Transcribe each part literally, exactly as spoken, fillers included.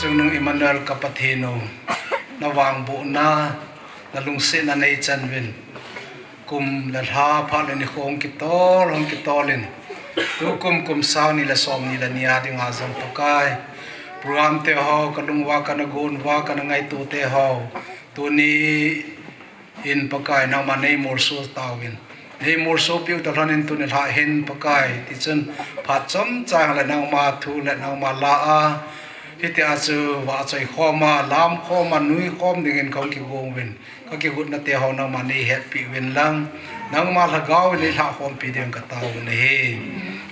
Chungnung Emmanuel ka Pathen u, na vangbohna, na lungsetna nei chan uvin. Kum le lha phat le nikho hung kitol, hung kitol in. Tukum kum sang ni le som ni le ni a dinga jong Pakai. Program te ho, ka lung uva, ka na gon uva, ka na ngaito te ho. Tuni in Pakai nangma nei molso tauvin. Nei molso piu ta lhon in tuni lha hin Pakai. Tichun phat chomcha le nangma thu le nangma la a. Hitia chu vahchoi khom a, lam khom a, nui khom dingin ka hung kigong uvin. Ka kigotna te ho nangma nei hetpi uvin lang. Nangma lhagao in nei lha khompi ding ka tao u ahi.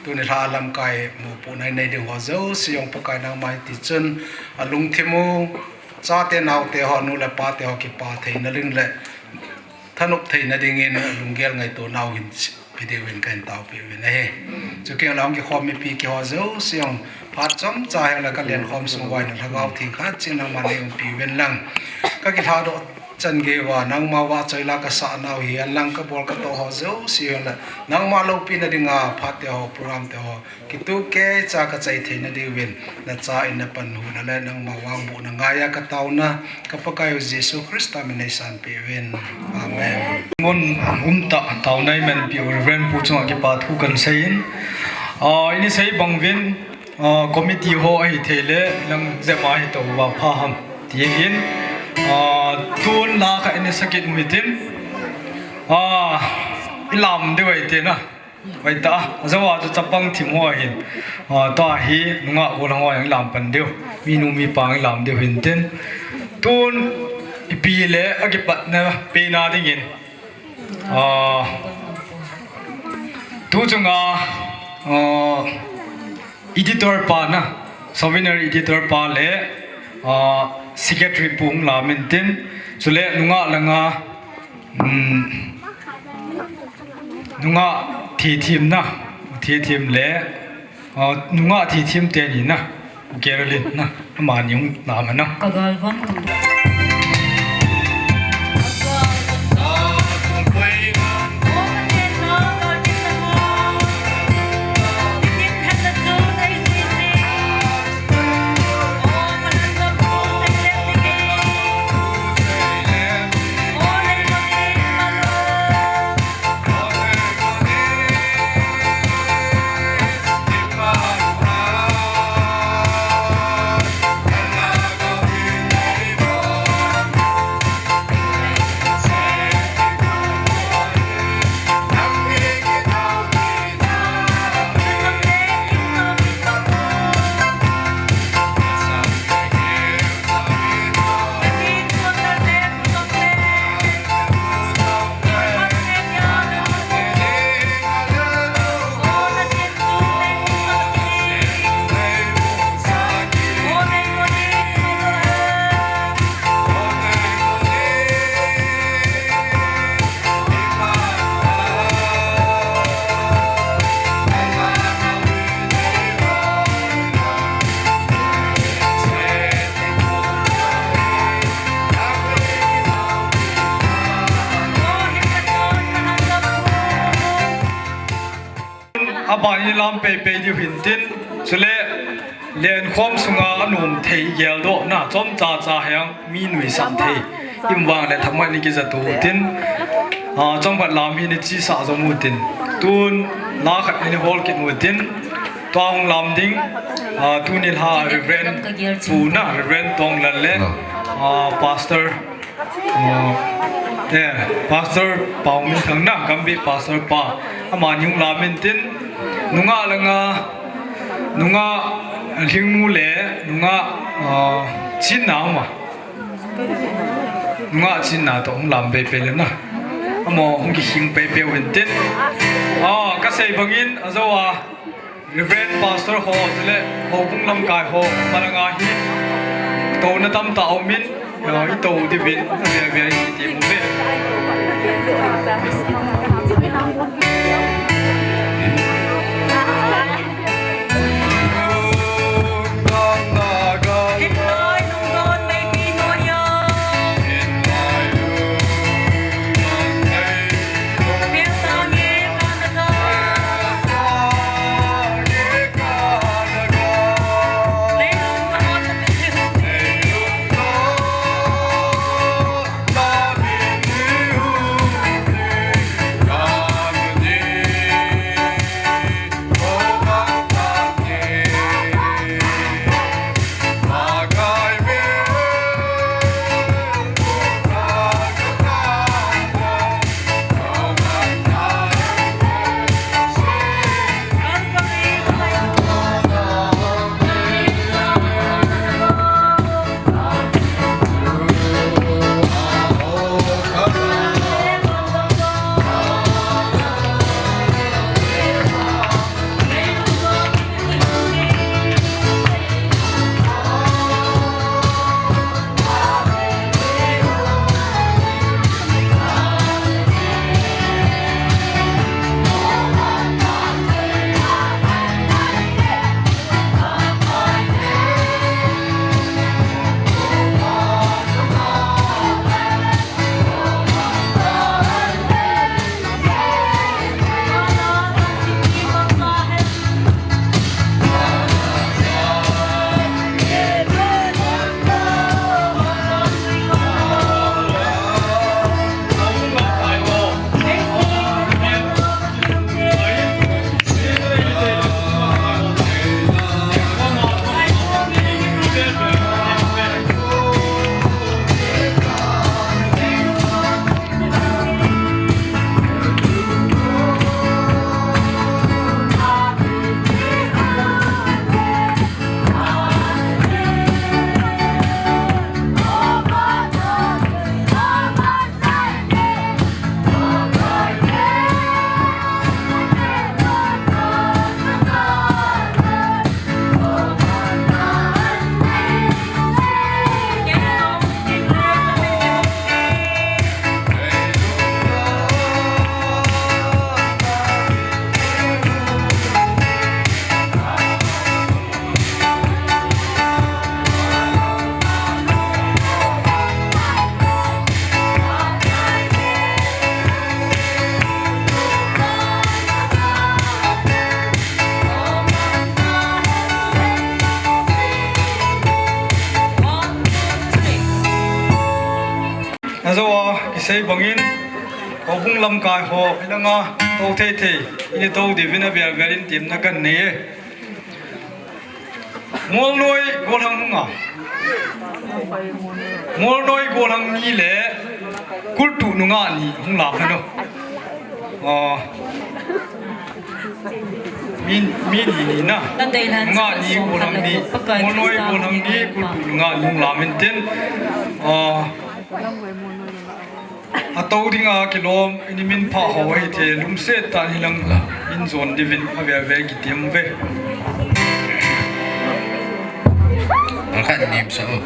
Tuni lha lamkai mopohna nei ding ho jouse jong Pakai nangma in tichun a lungthim u. Chate naote ho, nu le pate ho, kipa theina ding le thanop theina dingin lunggel ngaito nau hin pe diuvin kahin taopi uvin ahi. Chukeng lang kikhom mipi keiho jouse jong phat chomcha hile ka lenkhom sung uva in lhagao theng khat cheh nangma nei umpi uvin lang. Ka kilhadoh chan geiya nangma vahchoi la ka sah nau hi, alang ka bol ka toh ho jouse hile nangma loupina dinga phat te ho, program te ho, kitup keicha ka chai theina diuvin, na cha in na panhuna le nangma vangbohna ngaiya ka taona, ka Pakaiyu Jesu Christa min nei sanpeh uvin. Amen. Mun umtah taona i manpeh u Reverend Pu chunga kipa thu kan seiyin. Ah, ini sei bang uvin, ah, committee ho ahithei le, lang jep a hi tou va pha ham. Ti ahin, ah, tun la kha ini sakit u hitin. Ah, i lam diu ahi tina. Hoitah, ajou a chu chapang thim ho ahin. Ah, tua hi nungah gollhang ho jong i lam pan diu. Minu mipa i lam diu hintin. Tun ipi le akipatna peina dingin. Ah, tu chunga, ah, editor pa na, souvenir editor pa le, ah, secretary pu hung lam intin. Chule nungah langa, um, nungah thethemna, thethemna le, ah, nungah thethemna teni na, Carolyn na, amani hung lam ana. Ka galvan. Abani lam peipei diu hintin, chule lenkhom sunga anom thei geldohna chomcha cha heng mi nuisat thei i um vang le thangvah in i kijat u tin, ah, chomkhat lam hi i chisah jom u tin, tun la khat i hol kit u tin, tua hung lam ding, ah, tuni lha Reverend Pu na, Reverend Tonglan le, ah, Pastor Oh, eh, Pastor Paominthang na, Gambih Pastor pa. Amani hung lam intin, nungah langa, nungah Lhingnu le, nungah, ah, Chinna uma. Nungah Chinna toh hung lam peipei le na. Amaho hung kikhing peipei u hintin. Ah, kasei bangin, ajou a. Reverend Pastor ho, chule houbung lamkai ho, malanga hi touna tamtah aumin, eh, i tou diuvin, avel vel in i ti uve. Sei bangin, houbung lamkai ho, ilanga, tou thei thei, ini tou diuvin avel vel in temna kanei e. Molnoi golhang nunga. Molnoi golhang ni le kultu nunga ni hung lam hen o. Ah, mi, mi ni ni na. Nunga ni golhang ni. Molnoi golhang ni kultu nunga ni hung lam hen tin. Ah, atou dinga kilom, ini min pha ho ahi thei, lungset tah in hilang in jon diuvin avel vel kitem uve. Alkhan nim sa o.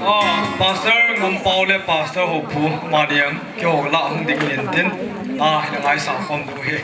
Ah, Pastor Ngampao le Pastor Hopu, amani ang, keiho lah hung ding in tin, ah, ngaisah khom diu ahi.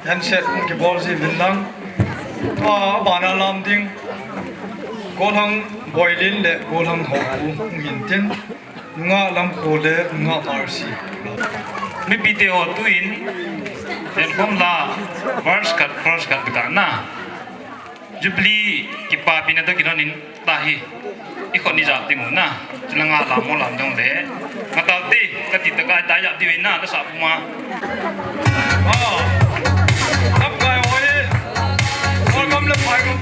Handshake hung kibol ji uvin lang. Tua abana lam ding, Golhang Boilin le Golhang Haokip hung hin tin, Nungah Lamkho le Nungah Mercy. Mipite ho, tuin, Tenkhom la, verse khat, chorus khat beka na. Jubilee kipapina toh kilhonin tahi. Ikhut ni jap ding u na. Chulanga lam mo lam dong le. Matau te, kati ta kai ta jap diu na, ta sa puma. Oh. Tap kai oi. Welcome le pai ko.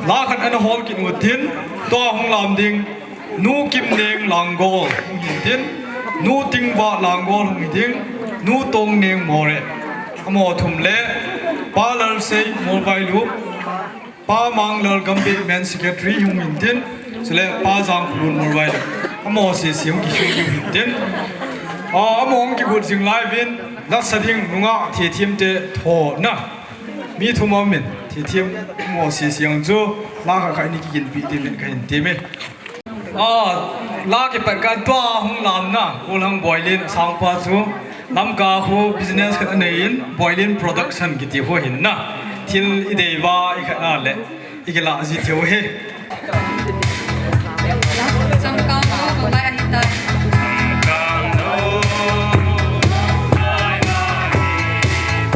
La khat ana hol kit u tin, tua hung lam ding, Nu Kimneng Langgol hung hin tin, Nu Tingvah Langgol hung hi ding, Nu Tongneng Moreh, amaho thum le Pa Lalsei Molvailup, Pa Manglal Gambih Men Secretary hung hin tin, chule Pa Jangkholun Molvailup, amaho sese hung kisung diu hin tin. A, amaho hung kigot jing lai uvin, la sa ding nungah thethem te thona. Mi thum a um in, thethem mo sisiang chu, la khat khat in kiginpi ding in kahin temme. A, la kipat kah tua hung lamna, Golhang Boilen sangpa chu, Lamka khu business khat anei in, Boilen Production kiti khu ahin na. Thil idei uva, ikhat na le, ikila ji thei u hi. Changkang ho, ko lai ahi tai.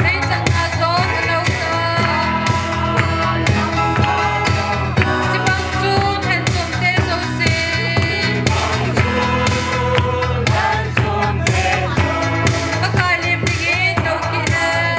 Hei, changkang ho, ko lo ta. Chibang chun, hen chun te zo si. Pakai lim ding in, lo ki hen.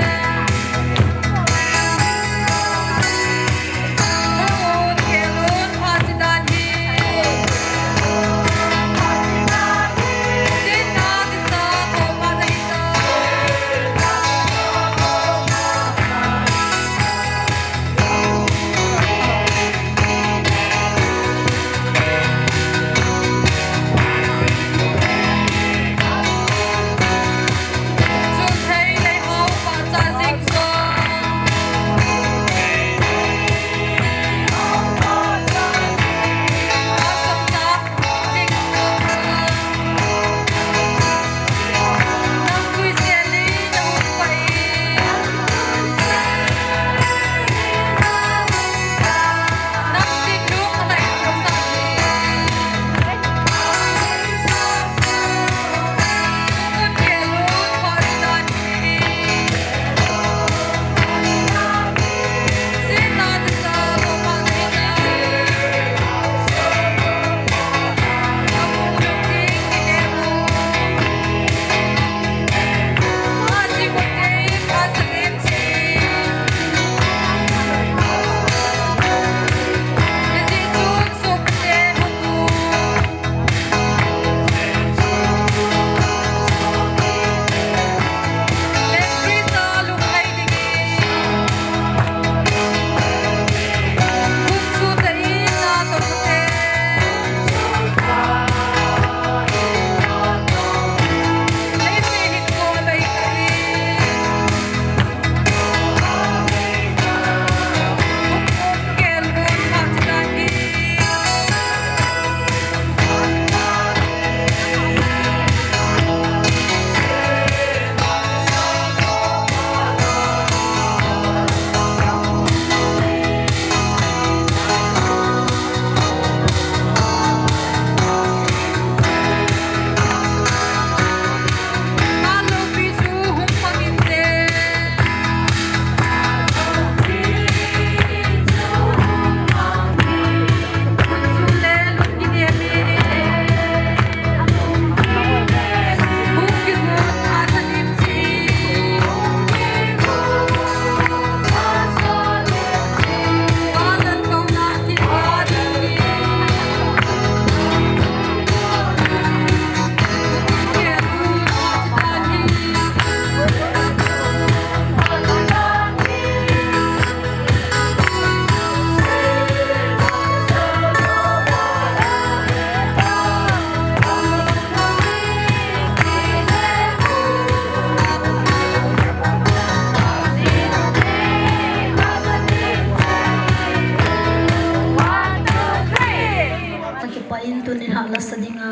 Akipah in tuni lha lasa dinga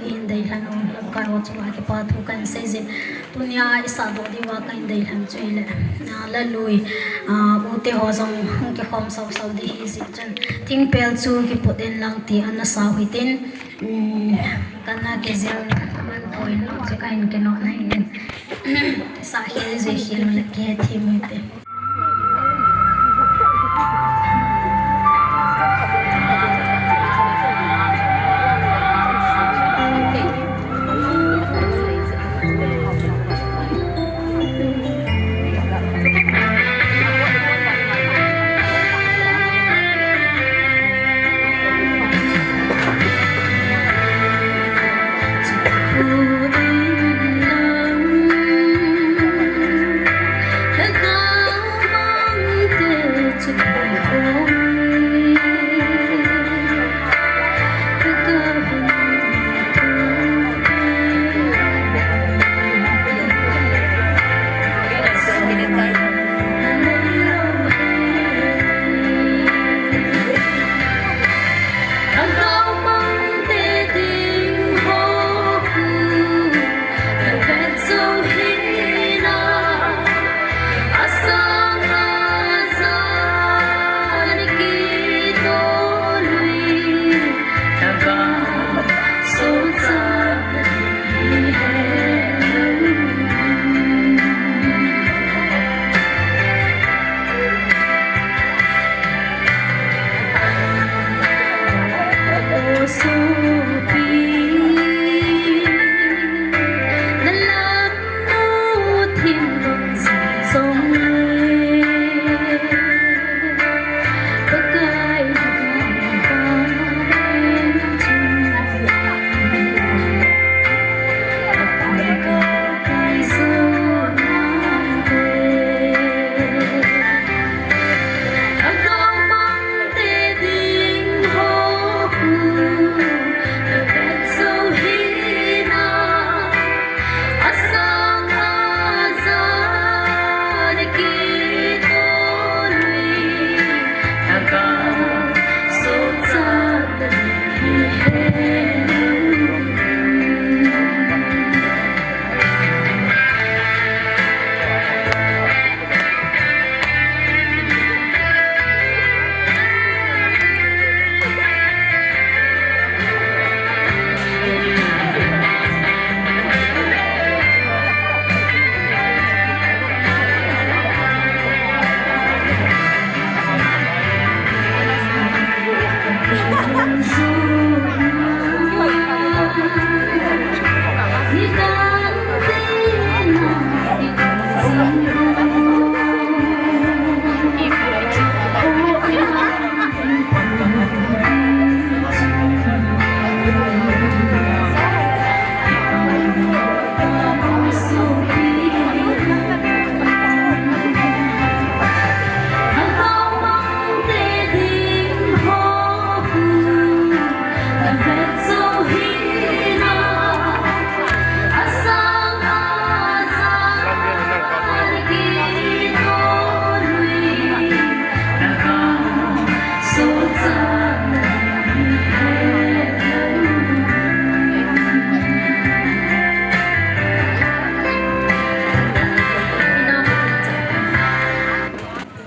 ihin deilhen u lamkai ho chunga kipathu kahin sei jin. Tunia isahdoh diuva kahin deilhen chu hile, ah, Lalui, ah, ute ho jong hung kikhom sausau ding ahi jeh chun, thingpel chu kiput in lang ti ana sau hitin, um, kana kijil man thoi lou chu kahin kinoh na hin. Sah khel jui khel u le kihethem u hite.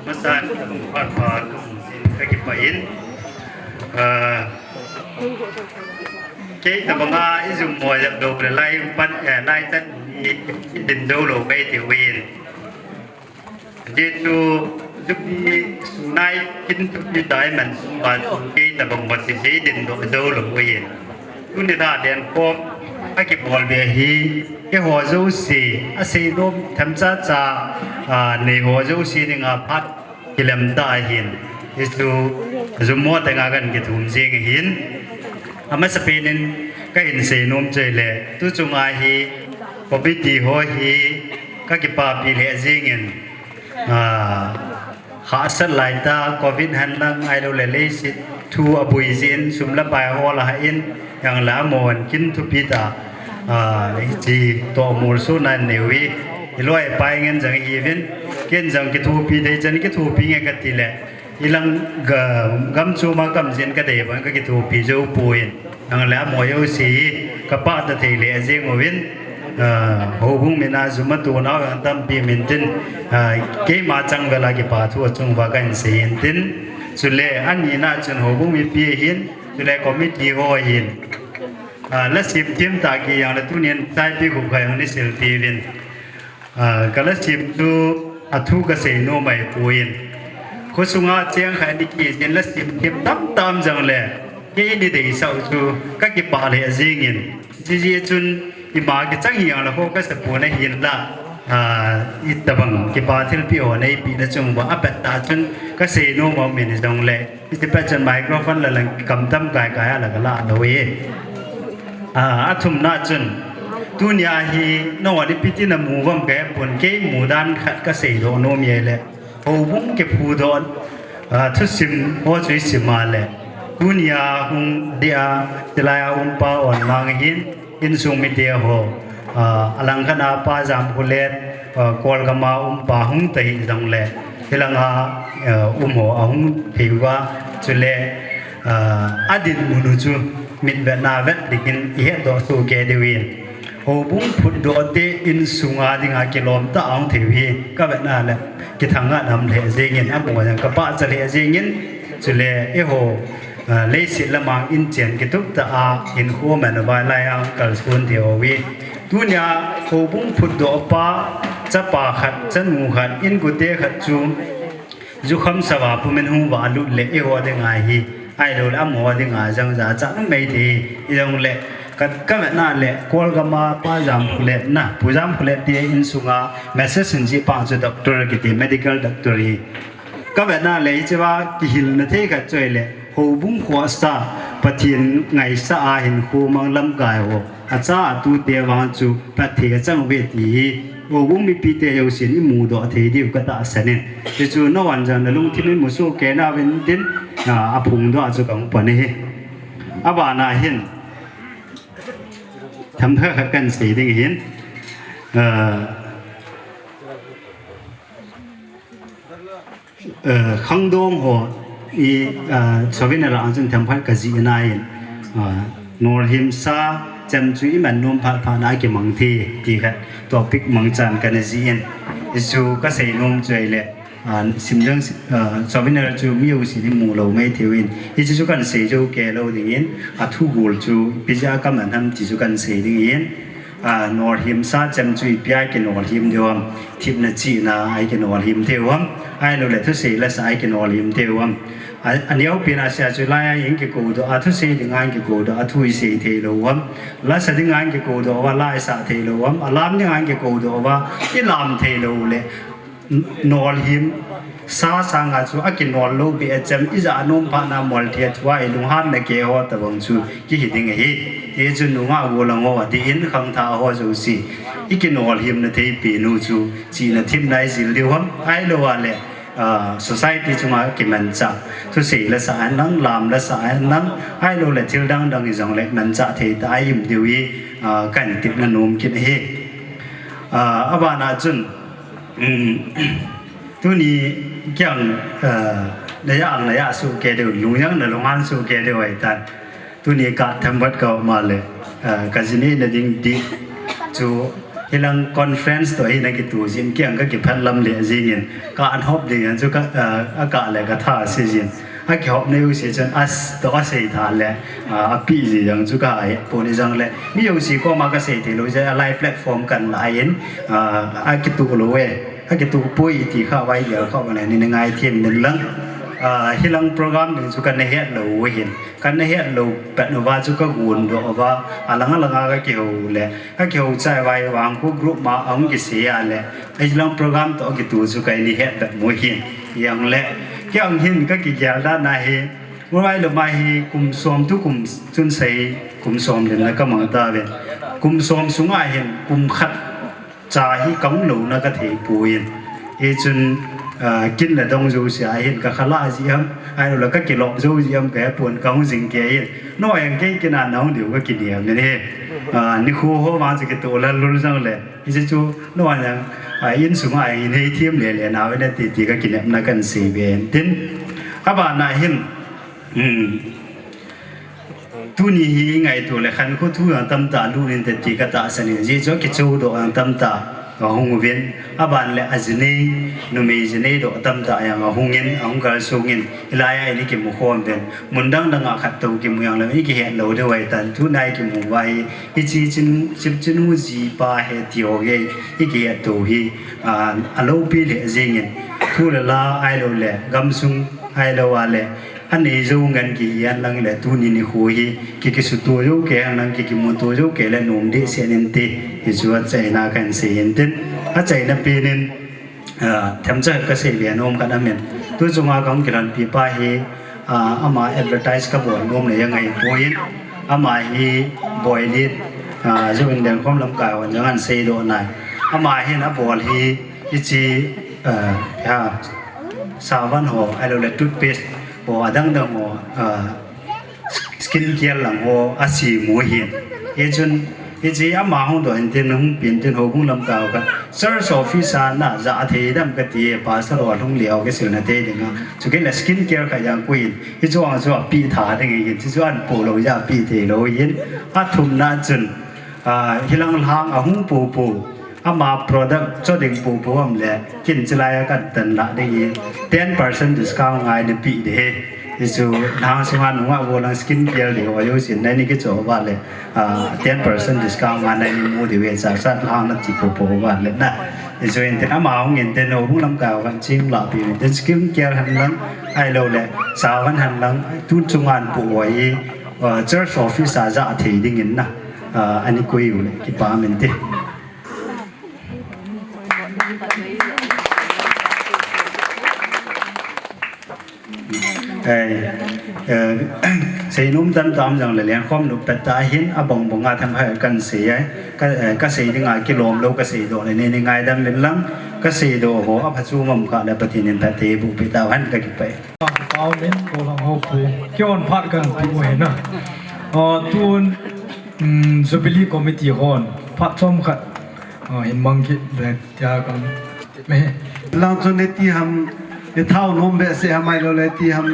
Masan, phat phat, ka kipah in. Ah, kei tabanga i jummo jep do le lai pan, eh, lai tan i, i din do lo kei ti win. Jesu jupi sunai kin tupi dai man sumba su kei tabang ba si si din do do lo win. Tuni da den ko a kibol be hi, keiho jouse, a seinom themcha cha, ah, neiho jouse dinga phat kilem ta ahin. Hichu jummo tenga kan kithum jing ahin. Amasapen in kahin seinom chu ahile, tu chunga hi committee ho hi ka kipapi lheh jingin, ah, hahsat laitah, covid hen lang ahilou le leiset thu abui jin, sum le pai hol ahin, ahilou le amahon kin thupi tah, ah, hiche toh molso nan neiu hi, i loi i pai ngen jang ihiuvin, ken jang kithopi thei chan kithopi nge kati le, ilang ga-, gam chom a kam jin kadei bang ka kithopi jou poi. Ahilou le amaho jouse hi ka pachat thei lheh jing uvin, ah, houbung mina jum a tuna ho jong tampi um intin, ah, keima chang vel a kipa thu achung uva kahin sei intin. Chule ani na chun houbung mipi ahin, chule committee ho ahin. Ah, la sim thim tah ki jong le tunin Saipi Khupkha jong nei sil tiuvin. Ah, ka la sim chu athu ka seinom ahi poi. Khosunga cheng khat ni kiti la sim thim tam tam jong le, kei nei deisah u chu ka kipah lheh jingin. Jiji chun ima kichang hi jong le kho ka sa pon ahin la, ah, i tabang kipa thilpeh ho neipi na chung uva apet tah chun ka seinom aum in jong le. Hiche pet chun microphone la lang kam tam kai kai a la ka la lou e. Ah, athumna chun, tunia hi nangho ipi ti na mu uvam ka hepon, kei mudan khat ka seidoh nom e le, houbung kiphudoh, ah, thusim ho chu i sim a le, tunia hung ding a, chulai a um pa Onmang hin, insung mite ho, ah, alang khat a Pa Jamkholet, ah, Kolgam a um pa hung ta hih jong le, hilanga, ah, um ho ahung thei uva, chule, ah, adinmun u chu mitvet na vet dingin i hetdoh soh kei diuvin. Houbung phutdoh te insunga dinga kilom tah a hung thei u hi ka vet na le, kithang a nam lheh jingin, amaho jong ka pachat lheh jingin, chule eiho, ah, leiset lama inchen kitup tah a hinkho man uva lai a hung kalson thei u hi. Tunia houbung phutdoh pa, chapa khat, chanu khat, inkote khat chu jukham sava pumin hung valut le eiho dinga hi Ahilou le amaho dinga jangja cha numei thei, hijongle ka, ka vetna le Kolgam a Pa Jamkholet na, Pu Jamkholet te insunga message in jih pa chu doctor kiti medical doctor hi. Ka vetna le hichea kihilna thei khat chu ahile, houbung khohsah, Pathen ngaisah a hinkho mang lamkai ho, acha atute vang chu phatthei achang uve ti hi, houbung mipite jousen imudoh thei diu katahsan in. Hichu nangho jong nalungthim in musoh kei nauvin tin, a, aphongdoh a chu kahung pan ahi. Abana hin, themkhat khat kahin sei ding ahin, a, Eh, khangdong ho i, eh, souvenir a chun themkhat kajih nai in, eh, nolhim sa chem chu iman nom phat phat na kimang thei ti khat topic mangchan kana jih in, hichu kasei nom chu ahile, eh, simdang, eh, souvenir chu mi jousen imu lou mai thei uvin, hichu chu kahin sei jou kei lou ding in, athu gol chu ipi jeh a kaman ham ti chu kahin sei ding in, a, nolhim sa chem chu ipi a ikinolhim diu ham, thipna chihna a ikinolhim thei u ham, ahilou le thusei lasa a ikinolhim thei u ham. A, aneopen a sei a chu laiya ikikou doh a, thusei dinga ikikou doh a, thu isei thei lou u ham. Lasa dinga ikikou doh uva, la isah thei lou u ham. Alam dinga ikikou doh uva, ilam thei lou le, nolhim sa sanga chu akinol lou beh a chem, ijat a nom phat na mol thei a thu a ilunghanna kei ho tabang chu kihi ding ahi. Hichun nungah gollhang ho, adeh in khangthah ho jouse, ikinolhimna thei pen u chu chihna thipna ijil diu ham, ahilou a le, ah, society chunga kimanchah, thusei lasa a hen lang, lam lasa a hen lang, ahilou le thil dang dang hijongle manchah thei tah a i-um diu hi, ah, kahin tepna nom kit ahi. Ah, abana chun, Um, tuni kei jong, eh, najah jong najah soh kei diu, lungjang nalunghan soh kei diu ahitan. Tuni ka themkhat ka um a le, eh, kaji neina ding ding chu hilang conference toh hi nakito jin, kei jong kakiphat lam le jing in, ka an hop ding jong chu ka, eh, akah le katha ase jin. Akihopna jouse chun as toh asei tha le, ah, apeh ji jong chu kahe pon, hijongle mi jouse koma kasei thei lou jeh a, live platform kahin la in, ah, akitoh lou e, akitoh poi ti kha vai dia kha vang le nei na ngaithem in lang. Ah, hilang program ding chu kana het lou u ahin, kana het lou pet uva chu kagon doh uva, alang alang a kakihou le, kakihou chai uva hi vang khu group ma ahung kisei a le, hilang program toh kitoh chu kahin het pet mu ahin. Hijongle kei jong hin kakigel dan a hi, Murvai lama hi kum som tu kum chun sei, kum som lhinna kamang tauve. Kum som sunga hin kum khat cha hi kahung louna kathei poi. Hichun, ah, kin le dong jouse a hin kakhalah ji ham, ahilou le kakilop jou ji ham kahe pon, kahung jing kei in. Nangho jong kei kin a nahung diu kakinem in ahi. Ah, nikho ho vang chu kitoh lal lul jongle, hiche chu nangho jong, ah, insunga hin heithem le le nauve nati ti kakinepna kahin sei be in tin. Abana hin, Hmm. Tuni hi ngaito le khankho thu jong tamtah lut inte ti katahsan in, ajeh chu akichou doh jong tamtah ahung uvin, aban le ajinei, numei jinei doh tamtah jong ahung in, ahung kalsong in, hilai a i kimu khom uvin, mun dang dang a khat tou kimu jong le i kihet lou diu ahitan, tuna i kimu uva hi, hiche chinu, chip chinu jipa hi ti ho hi, i kihet tou hi, a, aloupi lheh jeng in, thu le la ahilou le, gamsung ahilou a le, anei jou ngen kihi hen lang le tuni nikho hi, ki, kisuto jou kei hen lang, ki, kimuto jou kei le nom dehset inte, hichu achaina kahin sei in tin, achaina pen in, ah, themcha kasei be nom khat aum in. Tu chunga kahung kilhonpi pa hi, ah, ama advertise kabol nom le jong ahipoi, ama hi Boilit, ah, Join Lengkhom lamkai hon jong ahin seidoh nai. Ama hin abol hi, hiche, ah, ha, savan ho, ahilou le toothpaste ho, adang dang ho, ah, skin care lang ho asem u ahin. Hichun, hiche ama hung doh in tin, hung pen tin, houbung lamkai ho khat, church office a na ja thei dem kati, pastor ho lhung leh ho kisilna thei dinga. Chukit le skin care khat jong koi in, hichu jong chu apeh tha ding ahin, hichu ahin po lou jeh a apeh thei lou ahin. Athumna chun, ah, hilang lhang ahung po po, ama product cho ding po po um le, kin chilai a kahin tan lah ding ahi, ten percent discount ngai napeh ding ahi. Hichu nang sunga nungah gollhang skin care ding ho jousen, nei ni kicho uva le, ah, ten percent discount ngai nei ni mu diu ahi, cha cha lhang nati po po uva le na. Join ten ama hung in ten, o bung lam ka van chim la pi in ten, skin care han lang, ai lo le, sa van han lang, tu chunga an pu wa i, uh, church office a ja thei ding in na, uh, ani koi u le, kipa min te. Ei, eh, seinom tam tam jong le lengkhom nu pet ta hin abong bong a tham hai kan sei ai. Ka, eh, ka sei ding a kilom lo ka sei do le ne ni ngai dam min lang ka sei do ho a pha chu mam kha le Pathen in pha te bu pe ta han ka ki pai. Pau min ko lang ho pu. Ki on phat kan pu he na. O tun, mm, Jubilee Committee hon phat chom khat. O hin mang ki le tia kan Lang chun iti ham, i thao nom behseh ham ai lo le iti ham.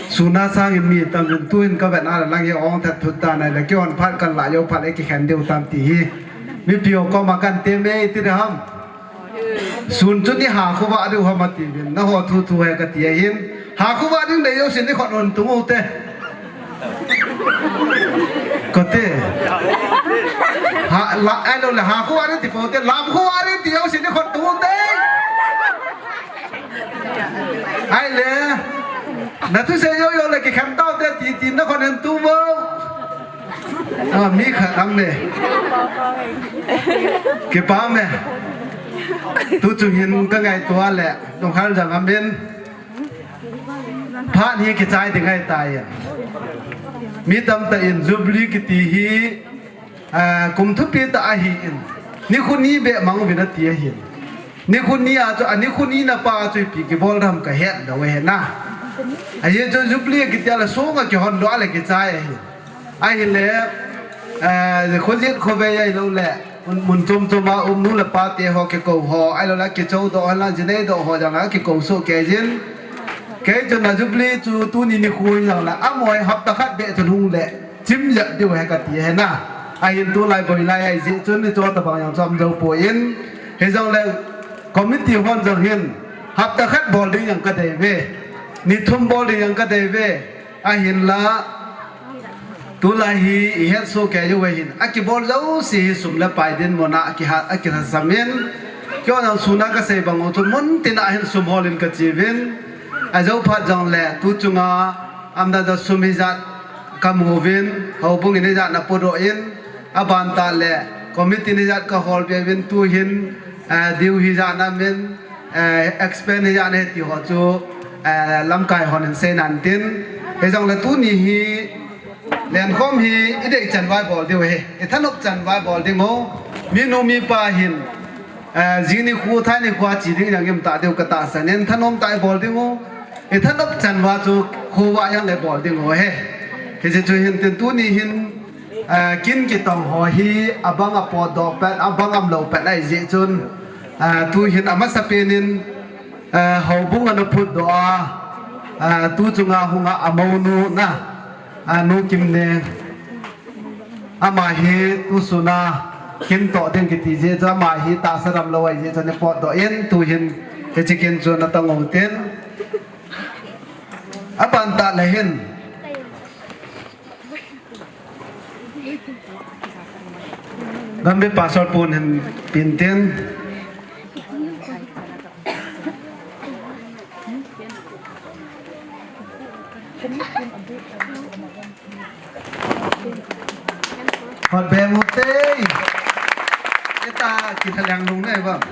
Suna sang in mi tam in tu in ka vet na lang i ong that thut ta nai le ki on phat kan la yo phat le ki khen deu tam ti hi. Mipi ho koma kan te me iti de ham. Sun chun i ha khu va deu ham ati vin. Na ho thu thu he ka ti a hin. Ha khu va ding le yo sin i khot un tung u te. Kote. Ha, la, ai lo le ha khu ari ti po te, lam khu ari ti yo sin i khot tu te. Ai le. Na tu se yo yo le ki kham tao te ti ti na khot en tu mo. A, mi kha am me. Kipa me. Tu chu hin ka ngaitua le. Nong khal jang am in. Phat hi kichai ding ahi tai. Mi tamtah in Jubilee kiti hi, ah, kum thupi tah ahi in. Nikho ni beh mang uvin ati ahi. Nikho ni a chu, a nikho ni na pa chu ipi kibol dam ka het lou ahi na. Ahi chu Jubilee kiti a la sung a kihon doh a le kichai ahi. Ahile, eh, khojet khovei ahilou le, mun, mun chom chom a um nu le pa te ho kikou ho, ahilou le kichou doh ho la, jinei doh ho jong a kikou soh kei jin. Kei chun a Jubilee chu tuni nikho jong le, amoi hapta khat beh chun hung le, chim jep diu he kati he na. Ahin tulai boi lai ahi jeh chun ni cho tabang jong chom jou poi in. Hijong le, committee hon jong hin, hapta khat bol ding jong ka dei ve. Ni thum bol ding jong ka dei ve. Ahinla, tulai hi i het soh kei u ahin, a kibol jouse hi sum le pai dinmun a kiha, a kilhasam in, kei jong sun a ka sei bang u chun mun tin a hin sum hol in ka chi uvin, a jou phat jong le tu chunga amdan jong sum hijat ka mu uvin, houbung in hijat na podoh in, aban tah le committee in hijat ka hol be uvin tu hin, eh, due hijat na min, eh, expend hijat na he ti ho chu, eh, lamkai hon in sei nan tin. Hijong le tuni hi, lenkhom hi, i dei chan vai bol diu ahi. I thanop chan vai bol ding u. Mi nu mi pa hin, eh, jing nikho, thai nikho a chi ding jong im ta diu ka tahsan in thanom tah i bol ding u. I thanop chan vai chu khovah jong le bol ding u ahi. Hiche chu hin tin tuni hin, eh, kin kitong ho hi abang a potdoh pet, abang am lou pet ahi jeh chun, eh, tu hin amasa pen in, eh, houbung ana phutdoh a, eh, tu chunga hung a amonu na, eh, Nu Kimneng. Ama hi tu sun a kin toh ding kiti jeh chun ama hi tahsa damlou ahi jeh chun i potdoh in tu hin hiche kin chu na tong u tin. Aban tah le hin. Gambih Pastor pun hin pin tin. Hot beng u te. Eta kithalang lung nei bang.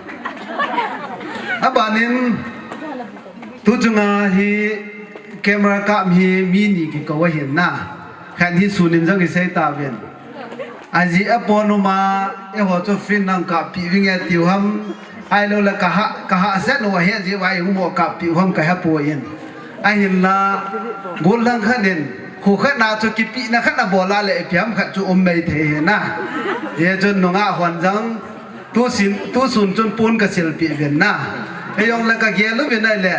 Abanin tu chunga hi camera kap hi mi ni kikou ahin na. Khat hi sun in jong i sei tauvin. Ajeh a pon um a, eiho chu free in nang kappi vinge tiu ham, ahilou le ka ha, ka hahsat u ahi jeh uva eihung mo kappi u ham ka hepoi. Ahinla, gollhang khat in, kho khat na chu kipehna khat na bol a le ipi ham khat chu um mei thei ahi na. Hijeh chun nungah hon jong, tu sun, tu sun chun pon ka silpeh uvin na. Hijong le ka gel uvin ahile,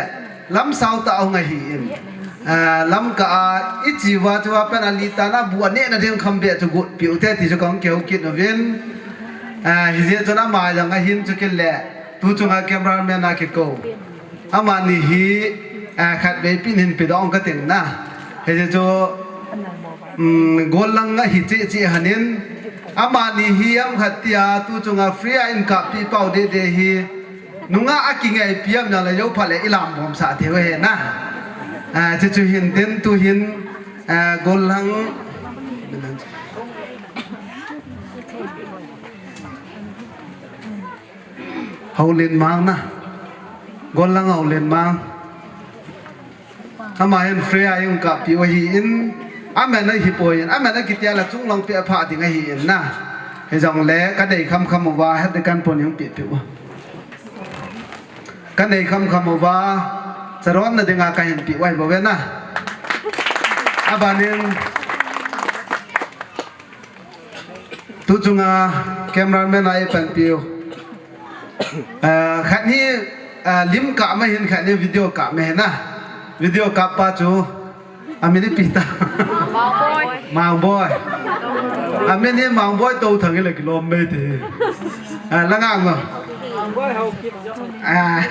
Lamsao tah hung ahin. Ah, Lamka a, i chi uva chu a pen a li tan a bu a nehna ding kham beh chu gotpeh u te ti chu kahung kihou kit uvin. Ah, hijeh chun ama jong ahin chu kile, tu chunga cameraman a kikou. Amani hi, ah, khatvei pin hin pedoh ong ka ting na. Hijeh chu, um, gollhang ahi cheh cheh hanin, Amani hi amkhat tia tu chunga free a in kap pi pau dede hi. Nunga a kingaipi am na la yo pha le i lam bom sa thei ve na. A, chu chu hin tin tu hin, a, Gollang. Haulen Mang na. Gollang Haulen Mang. Ama hin free a in kap pi u ahi in, amen a hi poi in, amen a kitia la chung lang pi a pha ding ahi in na. Hijong le ka dei kham kham uva, het de kan pon yung pi pi u. Ka dei kham kham uva, charon na dinga ka hin pi u ahi bou ve na. Abanin, tu chunga cameraman a i panpi u. Ah, khat hi, ah, lim kap ma hin, khat hi video kap ma hin na. Video kap pa chu. Amin hi pi ta. Mangboi. Mangboi. Amin hi Mangboi Touthang hi le kilom mai te. Ah, la nga ngo. Ah.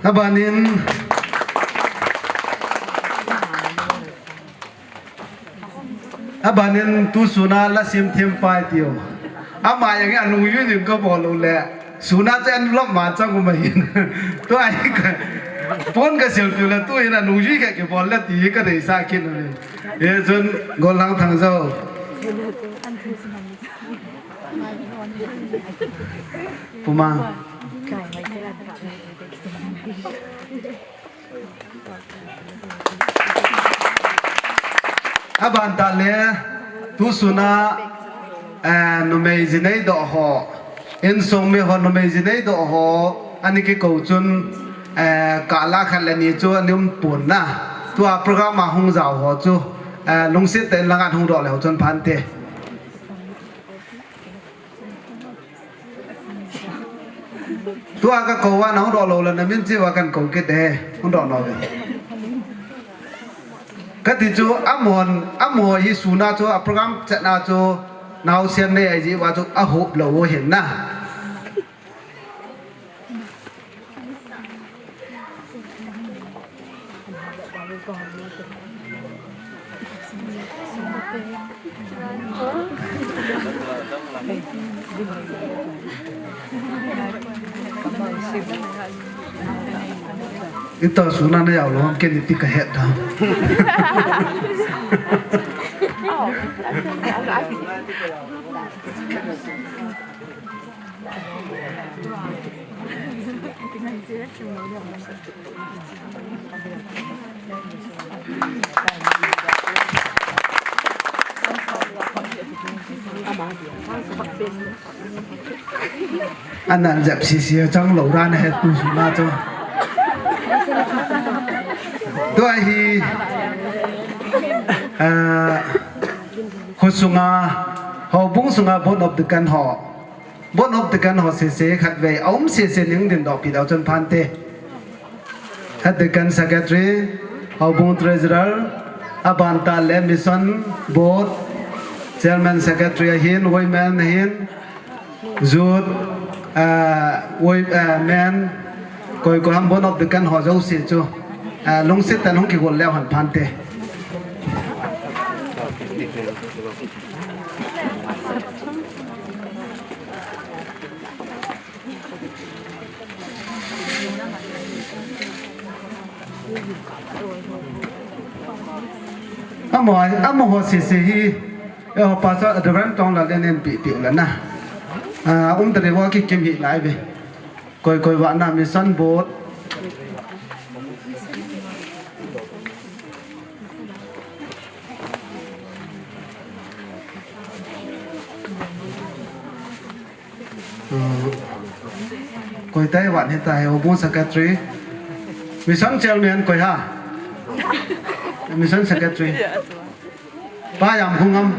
Abanin, abanin tu suna la sim thim pai tiu. Ama yang a nung yu nim ka bol u le. Suna chen lom ma chang u ma hin. Tu ai ka. Pon ka sil tiu le tu hin a nung yu ka ki bol le ti ka dei sa kin u le. Ye chun Gollang Thangjo. Puma. Aban ta le, tu suna, eh, numei jinei do ho, insung mi ho numei jinei do ho, ani ki ko chun, eh, ka la khat le ni chu ani um pun na. Tua program a hung jao ho chu, eh, lungsit te lang an hung do le ho chun phan te. Tua ka ko va na hung doh lou le na min chi va kan ko kit de, hung doh lou ve. Ka ti chu amon, amo hi suna chu a program chet na chu nau sian nei ai ji va chu a hup lou u hin na. Ito suna na yau lom ke ni ti ka het da. Anan jep sisi chang lou ran he tu suna chu. Tua hi, ah, kho sunga, houbung sunga board of deacon ho. Board of deacon ho sese khatvei, aum sese ning din doh pi dau chun phante. Head deacon secretary, houbung treasurer, aban ta le mission board, chairman secretary ahin, women ahin, youth, ah, wo-, ah, men, koi koi ham board of deacon ho jouse chu, ah, lungsit tah in hung kigol leu hen phante. Amo, amo ho sese hi, eh, ho pastor Reverend Tonglal in eipe, pe u le na. Ah, um ta ding uva kikim hi nai ve. Koi, koi vana mission board. Hmm. Koi tai vana hitai, houbung secretary. Mission chairman koi ham? Mission secretary. Pa Yamkhungam.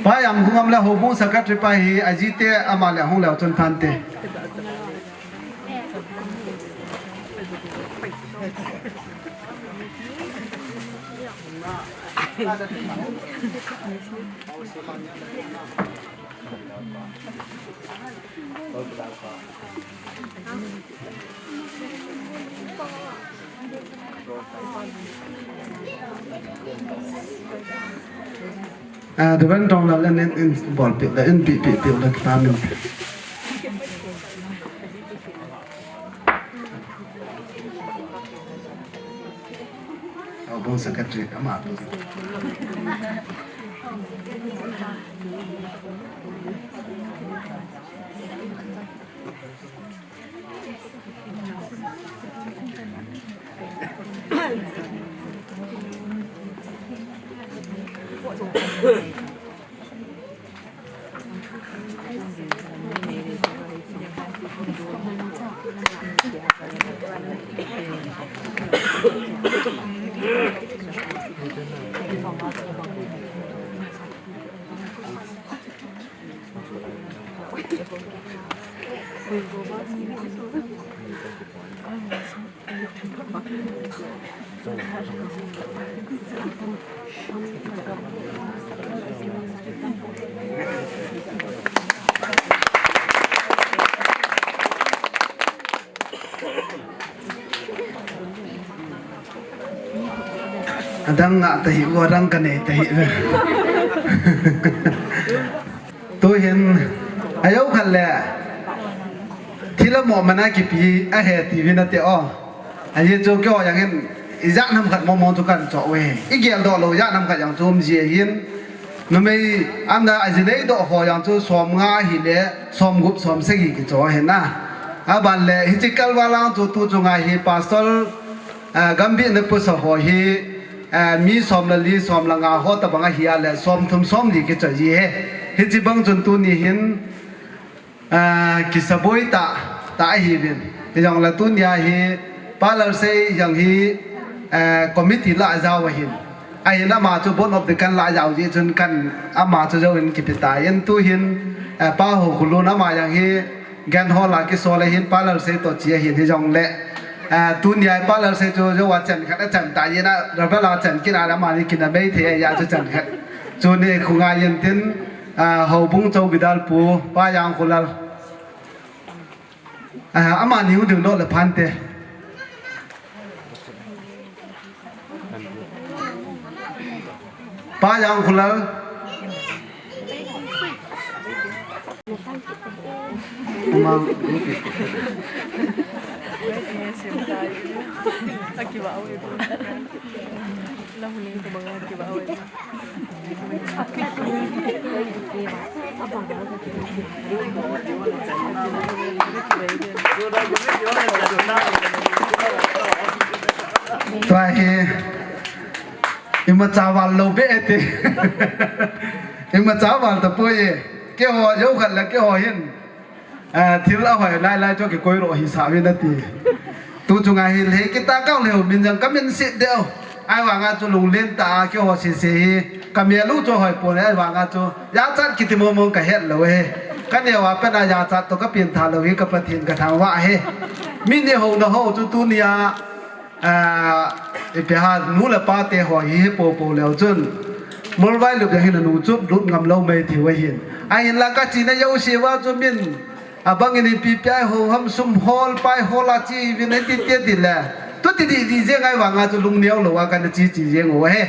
Pa Yamkhungam le houbung secretary pa hi ajite ama le hung leu chun phante. Ah, Reverend Tonglal in, in, in bolpeh da, in peh, peh, peh da kita min. Houbung Secretary ama. Adang ngah tahih, adang kanei tahih. Tuhin, ajou khat le, thil amoh man a kipe ahi tiuvin ate o. Ajeh chu keiho jong hin, ijat ham khat momo chu kahin choh uve. Igeldoh lou jat ham khat jong chu um ji ahin. Numei ana ajinei doh ho jong chu som nga hile, som gup, som sagi kichoh ahi na. Aban le, hiche kalval lang chu tu chunga hi pastor, ah, gambihna pusa ho hi, ah, mi som le li, som le nga ho tabang ahi a le, som thum, som li kichoh ji ahi. Hiche bang chun tuni hin, ah, kisaboi tah, tah ahiuvin. Hijongle tunia hi, Pa Lalsei jong hi, ah, committee lah a jao ahin. Ahin ama chu Board of Deacon lah a jao jeh chun kan ama chu jouvin kipe tan tuhin, ah, Pa Hokholun ama jong hi, Gen ho la kisol ahin, Pa Lalsei toh che ahin hijongle, ah, tunia Pa Lalsei chu jou a chan khat achan tan, Reverend a chan kit a amani kinamei thei ahi a chu chan khat. Chu nikho ngai in tin, ah, Houbung Chowkidar Pu, Pa Jangkholal. Ah, amani hung dingdoh le phante. Pa Jangkholal. Tua hi imacha val lou beh e ti. Imacha val tapoi e. Keiho, jou khat le keiho hin. Ah, thil ahoi lai lai chu kikoi ro hi sa uvin ati. Tu chunga hi le kita kau leu min jong kamin sit deu. Ahivanga chu lunglen tah a keiho sese hi. Kamel u chu hoi pon le ahivanga chu. Jachat kiti momo kahet lou e. Kaneo a pat a jachat toh kapeng tha lou hi ka Pathen kathangvah e. Mi ni houna ho chu tunia. Ah, ipi ham, nu le pa te ho hi, hi popo leu chun. Molvailup jong hin anu chu lut ngam lou mai thei u ahin. Ahinla kachena jouse uva chu min. Abang in ipi pi a ho ham sum hol, pai hol a che uvin ati ti ti le. Tu ti di di jeng ahivanga chu lungneo lou a kana che che jeng u ahi.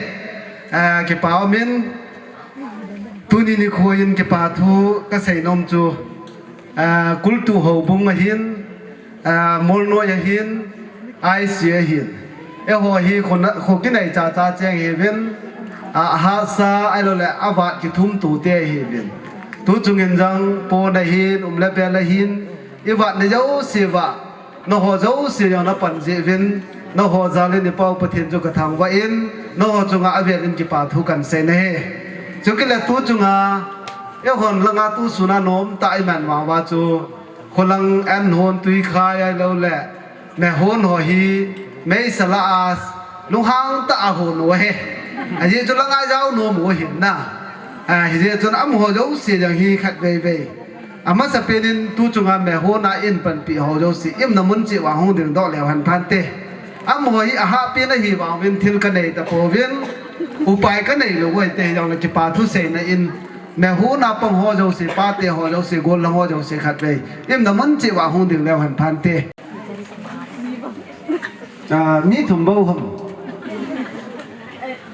Ah, kipa umin. Tuni nikho in kipa thu kasei nom chu. Ah, Kultu Houbung ahin, ah, Molnoi ahin, I C ahin. Eiho hi kho na, kho kinai cha cha cheng hiuvin, ah, hahsa ahilou le avat kithum tu te hiuvin. Tu chungin jong pon ahin, um le bel ahin, ivat na jouse uva, nangho jouse jong napan jeh uvin, nangho jal in i Pau Pathen chu kathangvah in, nangho chunga avel in kipa thu kahin sei nahi. Chukit le tu chunga, eihon langa tu suna nom tah iman vang uva chu, Kholang an hon tui khai ahilou le, me hon ho hi, meisa lah a, lunghang tah a hon u ahi. Ajeh chu langa jao nom u ahin na. Ah, hijeh chun amaho jouse jong hi khatvei vei. Amasapen in tu chunga me hon a eipanpi ho jouse, iumna mun cheh uva hung dingdoh leu hen phante. Amaho hi ahahpen ahi vang uvin thil kanei tapouvin, upai kanei lou u ahi te hijongle kipa thu seina in, Mehuna pang ho jouse, pate ho jouse, gollhang ho jouse khatvei. Imna mun cheh uva hung ding leu hen phante. Ah, mi thum bou ham.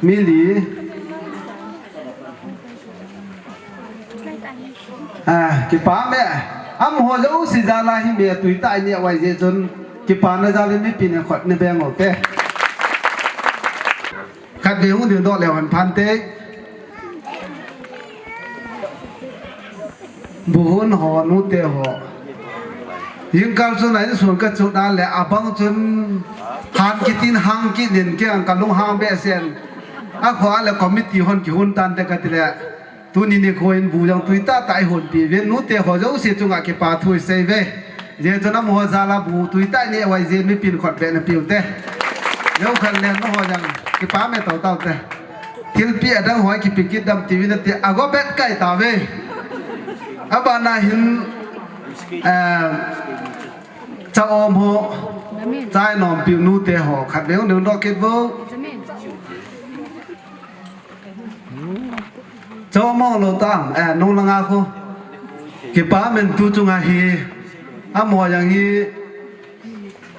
Mi li. Ah, kipah e. Amaho jouse jal a hi mi atui tah a ineh uva ahijeh chun kipana jal in mipi in khut nibeng uvin te. Khatvei hung dingdoh leu hen phante. Buhun ho, nute ho. Jingkah chun a insung kachuh na le abang chun han kitin hang kitin kei jong kalunghang behseh in. Akhoh a le committee hon kihon tante kati le. Tuni nikho in bu jong tui tah tah a ihonpi uvin, nute ho jouse chunga kipa thu isei uve. Hijeh chun amaho jal a bu tui tah a ineh uva ahijeh in mipi in khut beh na pe uvin te. Jou khat le amaho jong kipa me tau tau te. Thilpeh adang ho kipe kit dam uvin ati, ago bet kai tauve. Abana hin, eh, cha om ho, chai nompi u nute ho, khatvei hung dingdoh kit uvin. Chomong lou tam, eh, nung langa khu. Kipa men tu chunga hi, amaho jong hi,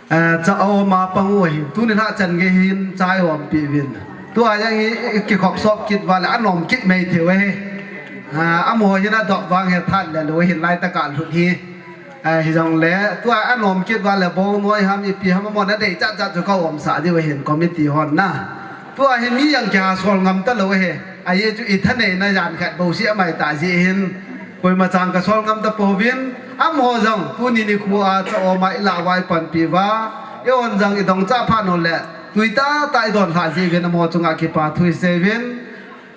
eh, cha oma pang u ahi. Tuni lha chan gei hin chai ompi uvin. Tua jong hi, kikhop sop kit uva le, anom kit mei thei u ahi. Ah, amaho hin adop vang hi that le lou hin lai tah a lut hi. Ah, hijongle, tua anom kit uva le bong noi ham ipi ham amaho nadei chat chat chu ka umsah diu ahin committee hon na. Tua hi mi jong kiha sol ngam talou ahi. Ajeh chu ithaneina jan khat bou seh amai tah jeh hin. Koima chang ka sol ngam tapouvin. Amaho jong tuni nikho a cha oma ilah uva ipanpi uva. Eihon jong idong chah phat u le. Tui tah tah idon lhah jeh uvin amaho chunga kipa thu isei uvin.